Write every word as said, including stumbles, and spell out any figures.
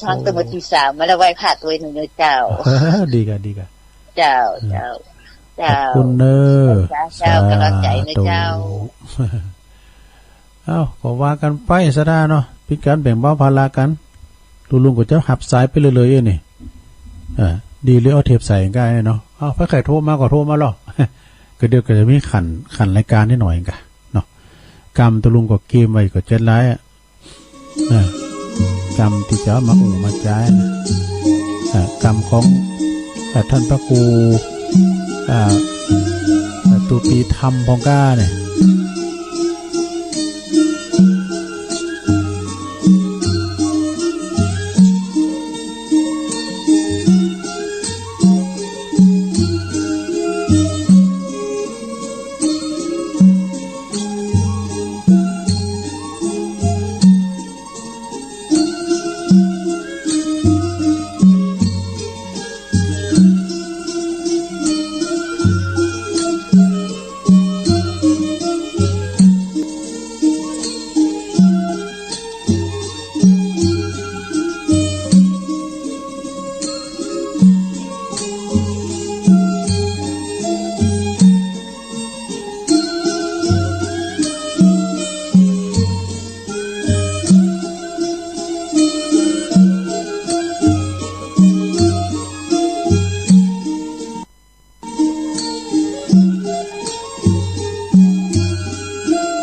ฟังตั้งแต่ตีสามมาแล้ว ไหว้พระตวยหนึ่งเลยเจ้า เออ ดีก่ะ ดีก่ะ เจ้า เออ เจ้า เจ้า ขอบคุณเน้อ เจ้า เจ้า สาธุ กำลังใจนะเจ้า เอ้า ก็ว่ากั๋นไปซะด้าเนาะ เป๋นก๋านแบ่งเบาภาระกั๋น ลุงลุงก็จะหับสายไปเรื่อยๆ เอ้ยนี่ เออ ดีเลย เอาเทปใส่ก้าเนาะ เอ้า ใผใค่โทรมาก็โทรมาลอ ก็เดี๋ยวก็จะมีขัน ขันรายการนิดหน่อยก่ะเนาะ กำตะลุงก็เกรียมไว้ก็เจ็ดลายอะ เออ กำตี้จะเอามาอู้มาจ๋านะ เออ กำของ เอ่อ ต้านพระครู เอ่อ เอ่อ ตูปีธรรมพ่องก้าเนี่ย